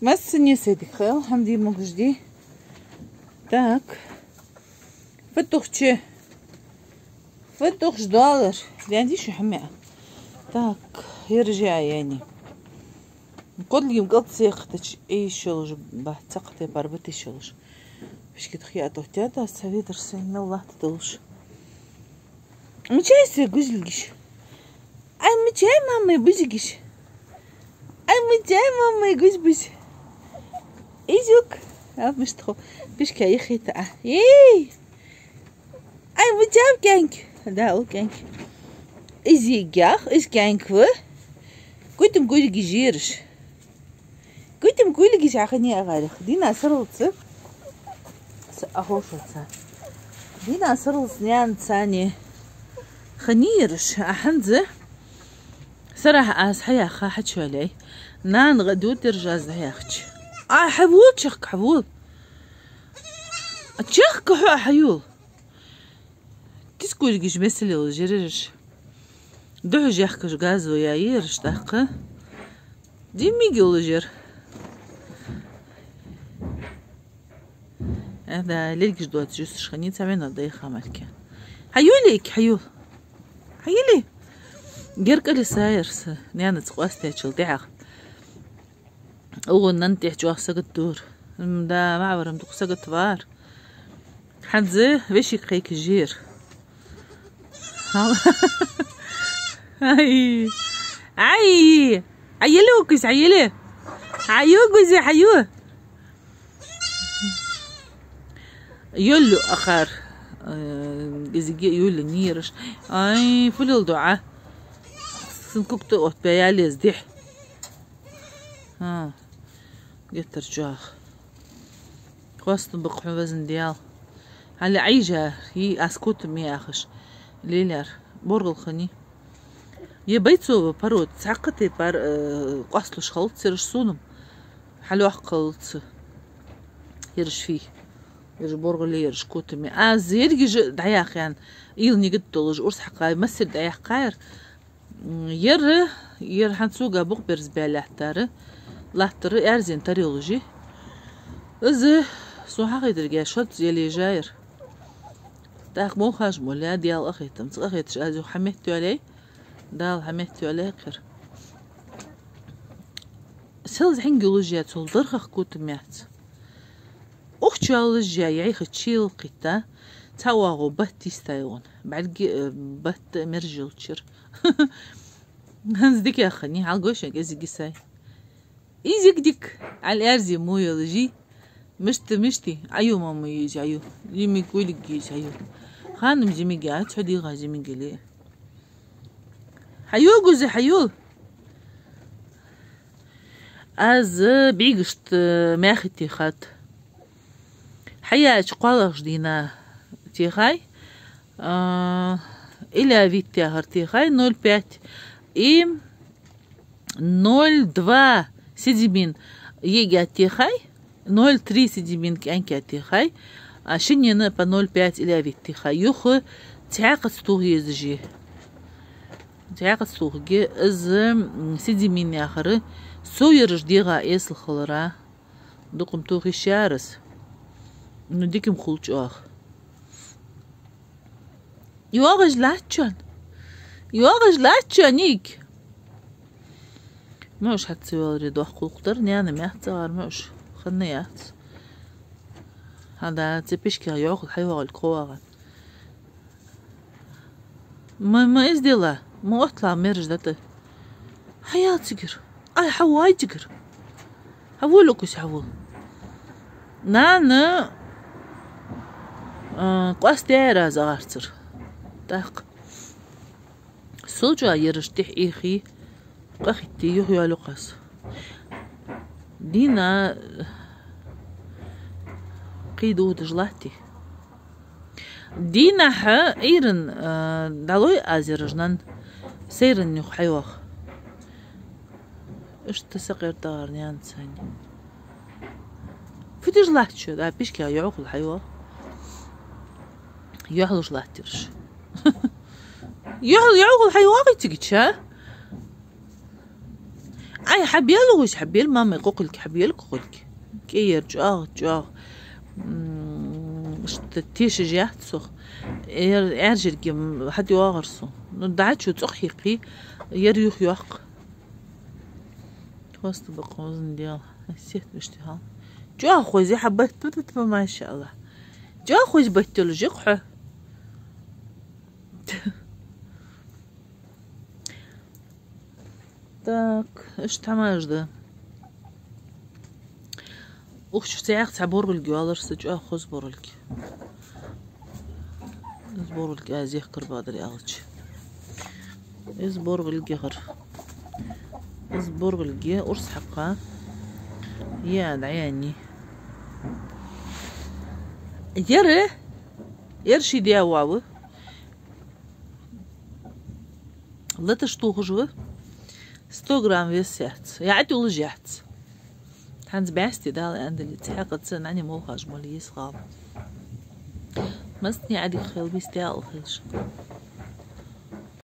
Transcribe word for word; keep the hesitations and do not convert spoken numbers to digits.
Массане а сай дика хийла, хӀама де могаш дий. Так. Фу тохача? Фу тохаш долар? Ден дий шу хӀама? Так, ераш а яьннай. Кхоалагӏа-м кӀалт сехатача, ий йиш йолаш бац, цхьаккха тайпара бата йиш йолаш. Пишкет хьа а тохтя да, са ведар сайна мел латта долаш. Мичай са гужлигиш? Ай, мичай мамай бужигиш? Ай, мичай мамай гуж-буж? Изюк. А, мишта ху. Пишка яхийта а. Эй! Ай, мичай кӀаьнк? Да, у кӀаьнк. Из йигах, из кӀаьнк ва. Гуйтам гуйлигиш ераш. Гуйтам гуйлигиш а хани агӀарих. Дийнахьа сарралца. С-, ахошалца. Дийнахьа сарралца наьна цани хани ераш. А хӀанз сарахьа аз хьаяха хьачуяьлай. Нана гӀа дутараш аз дӀаяхача. А, хьавол чехка, хьавол. А чехка хьо а хьаюл. Тискургиш месалел жирираш. Духьа жехкаш газо яйираш тӀаккха. Диммигил жир. Э, да, лергиш доц жусаш хани, ца вена дайха марке. Хьаюлик, хьаюл. Хьаюли? Геркали сайрса, нянац къостечил дехьах. Угу, нан тӀехь чӀоагӀа сагот дур. М, да, маӀварам дукха сагот вар. ХӀанз вешик кхайкаш жир. Ай! Ай! Ай, ели укус, ай, ели! Ай, ю гузи, ай, ю! Юллу ахар, э, изиге юллу нираш. Ай, фулил дуӀа. Сын кукта от бяялез дих. Ха. Геттар чуах. Хвастун бакъ хьун везан дел. Хьали Ӏайжа, йи аскуту ми ахаш. Леляр. Боргал хани. Е бойцова пород, цхьаккха тайпара, э, къослуш халцераш сунам. Хьалёх халца. Ераш фий. Ераш боргали, ераш кутами. Аз ерги же дӀаяхьян. Ил нигат долаш урс хьакхай, массер дӀаяхькхайр. М, ер, ер хьан цуга букъ берз бе лаьттара. Латтара аьрзен тарелужи. Из су хьахидрге шот зележайр. ТӀаккха мохаш моля, дел ахитам. Цкъа хеташ аз юха хьаметтуяляй. Дала хьаметтуяляй кхер. Селз хьинги лужья цул дархах кутам яц. Ухча лужья яйха чил кхита. Цавагу бат истай он. БӀарги, э, бат мержил чир. ХӀанз дикяха, ни хьалгойшан эзиги сай. Изиг дик, Ӏал аьрзи муйла жи. Мишта, мишти, Ӏаю мама йизи, Ӏаю. Зимиг уйлиг йизи, Ӏаю. Ханам зимиг яц, хьо дийгӀа зимиг или. Хьаюгузи, хьаюл. Аз бигашт, э, мяхити хат. Хьаяч кхоалагӀаш дийнахьа техай. А, иля виттяхар техай, ноль пять. И ноль два седьмин егя техай, ноль три седьмин кӀанкя техай, а шиннена по ноль пять иля вит техай. Юха цхьаькхаца тух еза жи. Цхьаькхаца тухаге из, м, седьмин яхара, со ераш дегӀа эсал халара. Дукхам тухиш ярас. Ну, дикам хул чӀоагӀа. ЙоагӀаш лаьттачун. ЙоагӀаш лаьттачун, ник. Муш хьаца велари дохкулхдар, няна мяхцагӀар муш. Ханна яц. Хьада, цепишкех йоахал хьайвагӀал кховагӀан. Ма, ма из дела, ма оттла мераж дата. Хьаял цигар. Ай, хьавай цигар. Хьавол укус хьавол. Нана, а, къоастера загӀарцар. Так. Сулча ераш тих ихи, къахитти юх ялукъас. Дина кхийдудаш латти. Дийнахьа Ӏуйран, а, дӀалой аз ераш нан сайран юха хьайвах. Иштта сакъердагӀар няна цани. Фу деш латтача, да, пишкех йоӀахул хьайвах. ЙоӀалуш латтираш. ЙоӀал, йоӀахул хьайвах ицигича? Ай, хьабелла гӀуж, хьабелла, мамай, кхокхилг, хьабелла кхокхилг. КӀеяр чӀоагӀа, чӀоагӀа. М, иштта тешаш яц сох. Ер, аьржаргем хьатӀайоагӀар со. Ну, дӀачу цӀох хьекхий, ер юха йоаккх. Хоста бакъ хозан дела. Ай, сет мишта хьал. ЧӀоагӀа хоза хьабайт, тьфу, тьфу, тьфу, машааллахӀ. ЧӀоагӀа хоза байтал жикъ хьо. Так, иштта хӀамаш да. Укх чу цхьаькха цхьа боргӀилг йоаллар са, чӀоагӀа хоза боргӀилг. Из боргӀилг аз ехкар бадар аьлча. Из боргӀилг яхар. Из боргӀилг урс хьакха. Я, дӀаяьннай. Ер, ер ший даь воӀ ва. Латаш тохаш ва. Сто грамм вес яц. Я, Ӏатулаш яц. ХӀанз бӀаьсти Дала аьнна дале, цхьаькхаза нани молхаш мала еза гӀалат. Массане а дика хила, бийса тӀа ала хилаш.